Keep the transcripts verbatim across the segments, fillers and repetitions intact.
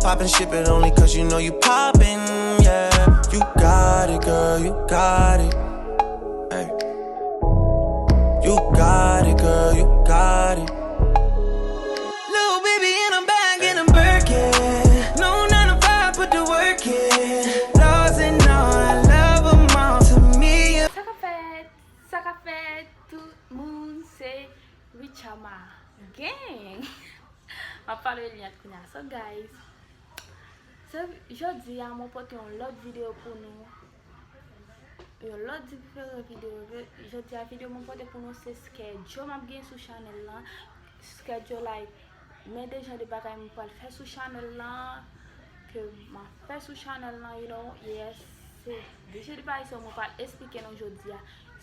Poppin' shit, but only 'cause you know you poppin', yeah. You got it, girl, you got it. Hey. You got it, girl, you got it. Little baby in a bag in a Birkin. No nine to five, put the work in. Laws and all, I love 'em all. To me, Sa k ap fèt? Sa k ap fèt? Tout moun, se Richama Gang. M ap pale Eliante kounye a. So guys, so jodi a mwen pote yon lòt videyo pou nou. Yon lòt diferan videyo. Jodi a videyo mwen pote pou nou se schedule m ap gen sou chanèl lan. Schedule like men de jan de bagay mwen pral fè sou chanèl lan, ke m ap fè sou chanèl lan, you know, yes, se de jan de bagay sa mwen pral esplike nou jodi a.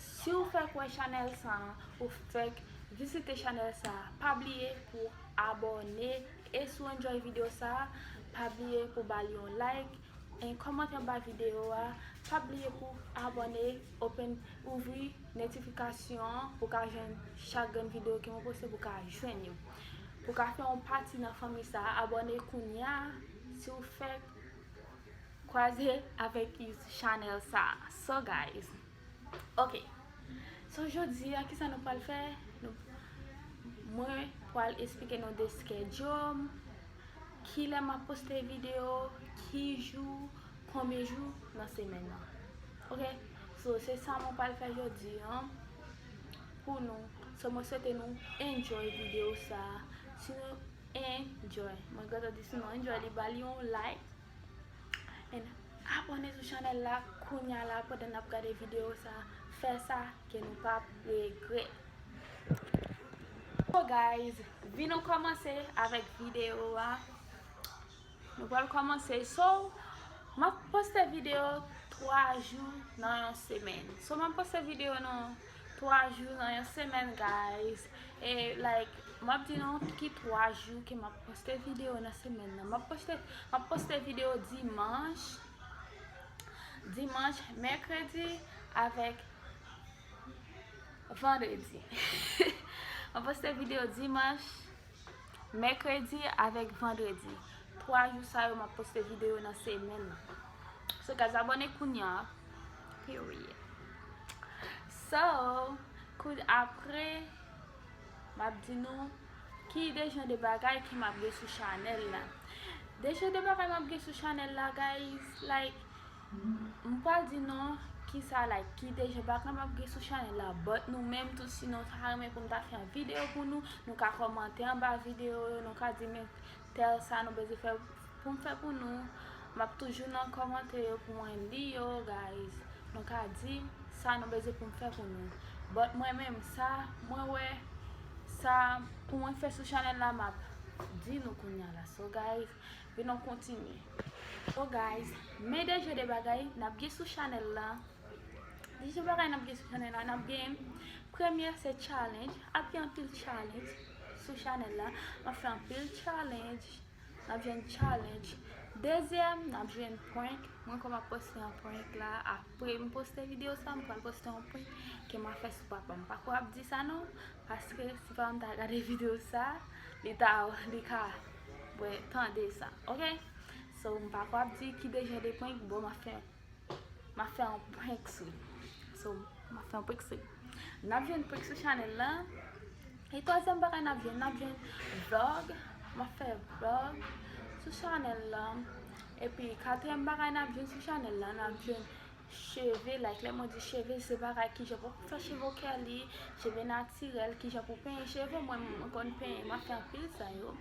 Si w fèk wè chanèl sa, ou fèk vizite chanèl sa, pa bliye pou abòne. E si w enjoy videyo sa, pa bliye pou ba l yon like, en kòmantè anba videyo a. Pa bliye pou abòne, open, ouvri notifikasyon an pou ka jwenn chak grenn videyo ke mwen poste pou ka jwenn yo. Pou ka fè yon pati nan fanmi sa, abòne kounye a si w fèk kwaze avèk chanèl sa. So guys, ok. So jodi a kisa nou pral fè? Nou, mwen pral esplike nou de schedule m, kilè m ap poste videyo, ki jou, konbyen jou nan semèn nan. Ok? So se sa mwen pral fè jodi an pou nou. So mwen swete nou enjoy videyo sa. Si nou enjoy, mwen gentan di si nou enjoy li, ba li yon like. And abòne sou chanèl la kounye a la pandan n ap gade videyo sa. Fè sa ke nou p ap regrèt. So guys, vin nou kòmanse avèk videyo a. Nou pral kòmanse. So, m ap poste videyo twa jou nan yon semèn. So, m ap poste videyo nan twa jou nan yon semèn, guys. E, like, m ap di nou ki twa jou ke m ap poste videyo nan semèn nan. M ap poste, m ap poste videyo dimanch, dimanch, mèkredi avèk vandredi. M ap poste videyo dimanch, mèkredi avèk vandredi. Twa jou sa yo m ap poste videyo nan semèn nan. So, guys, abòne kounye a. Period. So, kou apre, m ap di nou ki de jan de bagay ke m ap gen sou chanèl la. De jan de bagay m ap gen sou chanèl la, guys, like, m pral di nou kisa, like, ki de jan bagay m ap gen sou chanèl la. But nou menm tou, si nou ta renmen pou m ta fè yon videyo pou nou, nou ka kòmante anba videyo yo, nou ka di men tèl sa nou bezwen fè pou m fè pou nou. M ap toujou nan kòmantè yo pou mwen li yo, guys. Nou ka di sa nou bezwen pou m fè pou nou. But mwen menm, sa mwen wè, sa pou mwen fè sou chanèl la, m ap di nou kounye a la. So guys, vin nou kontinye. So guys, men de jan de bagay n ap gen sou chanèl la. De jan bagay n ap gen sou chanèl la, n ap gen, premye se challenge, ap gen anpil challenge sou chanèl la. M ap fè anpil challenge. N ap jwenn challenge. Dezyèm, n ap jwenn prank. Mwen kòm ap poste yon prank la, apre m poste videyo sa, m pral poste yon prank ke m ap fè sou papa m. M pako ap di sa non, paske si papa m ta gade videyo sa, li ta, li ka, wè, tande sa, ok? So, m pako ap di ki de jan de prank, bon, m ap fè, m ap fè yon prank sou li. So, m ap fè yon prank sou li. N ap jwenn prank sou chanèl la. E twazyèm bagay n ap jwenn, n ap jwenn vlog. M ap fè vlog sou chanèl la. Epi katriyèm bagay n ap jwenn sou chanèl la, n ap jwenn cheve, like, lè mwen di cheve, se bagay kijan pou fè cheve w kèli, cheve natirèl, kijan pou penyen cheve w. Mwen, mwen konn penyen, m ap fè anpil sa yo.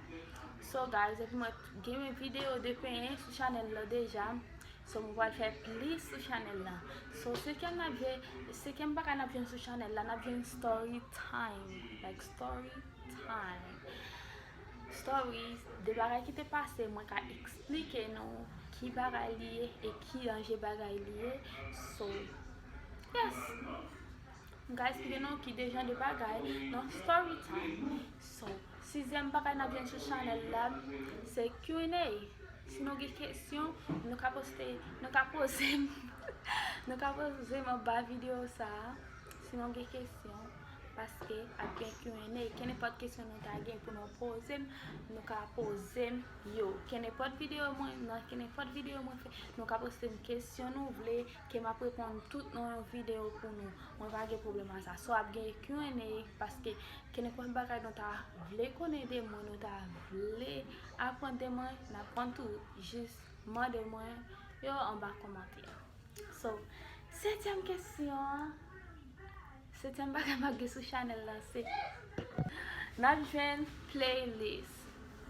So, guys, epi mwen gen yon videyo de penyen sou chanèl la deja. So, mwen pral fè plis sou chanèl la. So, senkyèm n ap jwenn, senkyèm bagay n ap jwenn sou chanèl la, n ap jwenn story time. Like, story time. Story, de bagay ki te pase, mwen ka eksplike nou ki bagay li ye e ki danje bagay li ye. So, yes. M ka eksplike nou ki de jan de bagay nan story time. So, sizyèm bagay n ap jwenn sou chanèl la, se Q and A. Si nou gen kesyon, nou ka poste, nou ka poze m, nou ka poze m anba videyo sa a. Si nou gen kesyon, Paske ap gen Q and A. Kenenpòt kesyon nou ta gen pou nou poze m, nou ka poze m yo. Kenenpòt videyo mwen, nan kenenpòt videyo mwen fè, nou ka poze m kesyon nou vle, ke m ap reponn tout nan yon videyo pou nou. Mwen pa gen pwoblèm a sa. So ap gen Q and A, paske kenenpòt bagay nou ta vle konnen de mwen, nou ta vle aprann de mwen, n ap aprann tou. Jis mande mwen yo anba kòmantè. So, setyèm kesyon an, setyèm bagay m ap gen sou chanèl la se n ap jwenn playlist,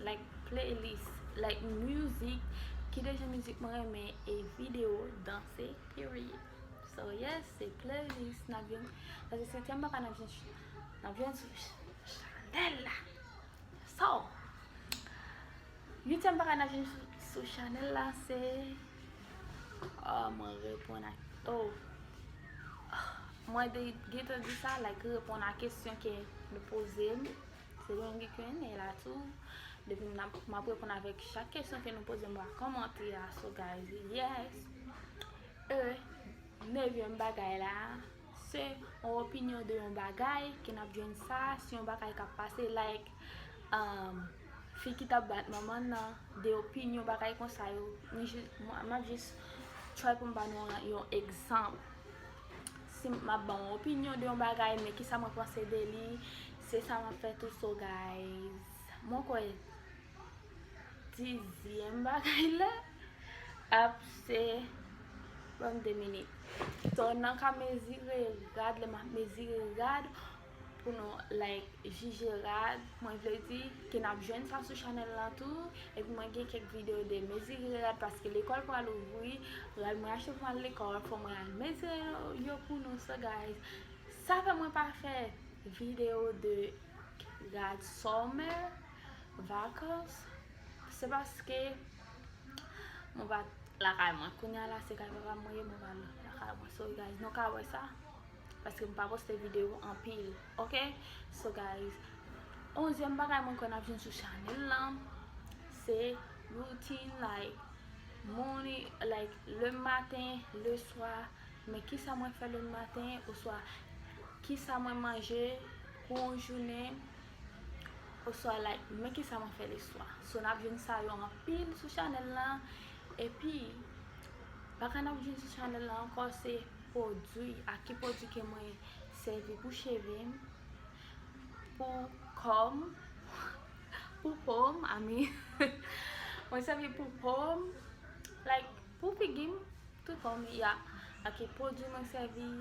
like playlist, like mizik, ki de jan mizik mwen renmen e videyo danse, period. So yes, se playlist n ap jwenn, sa se setyèm bagay n ap jwenn, n ap jwenn sou ch- chanèl la. So, uityèm bagay n ap jwenn sou, sou chanèl la se, oh, mwen reponn a, oh, mwen de gentan di sa, like reponn a kesyon ke nou poze m. Se yon Q and A la tou. Depi m ap, m ap reponn avèk chak kesyon ke nou poze m anba kòmantè a. So guys, yes. E nevyèm bagay la, se yon opinyon de yon bagay ke n ap jwenn sa, si yon bagay k ap pase, like, um, fi ki t ap bat manman nan, de opinyon bagay konsa yo. M jis, m ap jis try pou m ba nou yon egzanp. Si m ap ba yon opinyon de yon bagay, men kisa mwen panse de li, se sa m ap fè tou. So guys, mwen kwè dizyèm bagay la ap se, ban m de minit. So, nan ka mezire rad, lè m ap mezire rad, pou nou, like, jije rad, mwen vle di ke n ap jwenn sa sou chanèl la tou. Epi mwen gen kèk videyo de mezire rad, paske lekòl pral ouvri, rad mwen achte pou m al lekòl, fò mwen al mezire yo, yo pou nou. So, guys, sa fè mwen pa fè videyo de rad summer, vakans, se paske mwen pa lakay mwen. Kounye a la, se kay papa mwen ye, mwen pa lakay mwen. So, guys, nou ka wè sa, paske m pa poste videyo anpil, ok? So, guys, onzyèm bagay mwen kwè n ap jwenn sou chanèl lan, se routine, like, morning, like, le maten, le swa, men kisa mwen fè le maten, oswa kisa mwen manje pou yon jounen, oswa, like, men kisa mwen fè le swa. So, n ap jwenn sa yo anpil sou chanèl lan. Epi, bagay n ap jwenn sou chanèl lan ankò, se pwodui, ak ki pwodui ke mwen sèvi pou cheve m, pou kò m, pou po m, I mean, mwen sèvi pou po m, like, pou figi m, tout kò m, ya, ak ki pwodui mwen sèvi,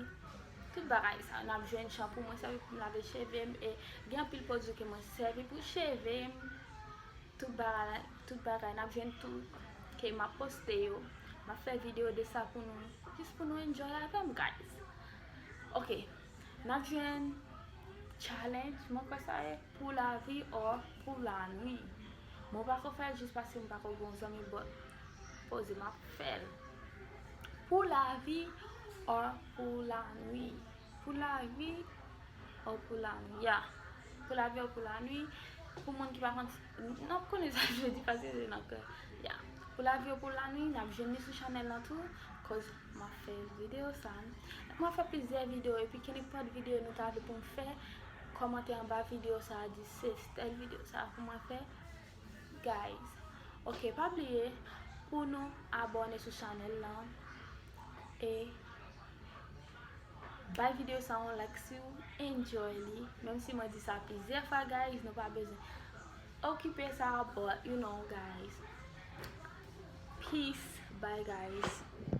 tout bagay sa. N ap jwenn chanpou mwen sèvi pou m lave cheve m, e gen anpil pwodui ke mwen sèvi pou cheve m, tout bagay, tout bagay, n ap jwenn tout ke m ap poste yo. M ap fè videyo de sa pou nou, jis pou nou enjoy avè m, guys. Ok, n ap jwenn challenge, mwen kwè sa ye, pou lavi or pou lanwi. Mwen pako fè l jis paske m pako gen yon zanmi, but poze m ap fè l. Pou lavi or pou lanwi. Pou lavi or pou lanwi, ya. Pou lavi or pou lanwi. Pou moun ki pa konn, n ap konnen sa m vle di paske se nan kè. Ya. Pou lavi or pou lanwi, n ap jwenn li sou chanèl lan tou, cause m ap fè videyo sa. M ap fè plizyè videyo, epi kenenpòt videyo nou ta vle pou m fè, kòmante anba videyo sa, di se tèl videyo sa pou mwen fè. Guys, ok, pa bliye pou nou abòne sou chanèl lan e bay videyo sa yon like si w enjoy li. Menm si mwen di sa plizyè fwa, guys, nou pa bezwen okipe sa, but you know, guys. Peace, bye, guys.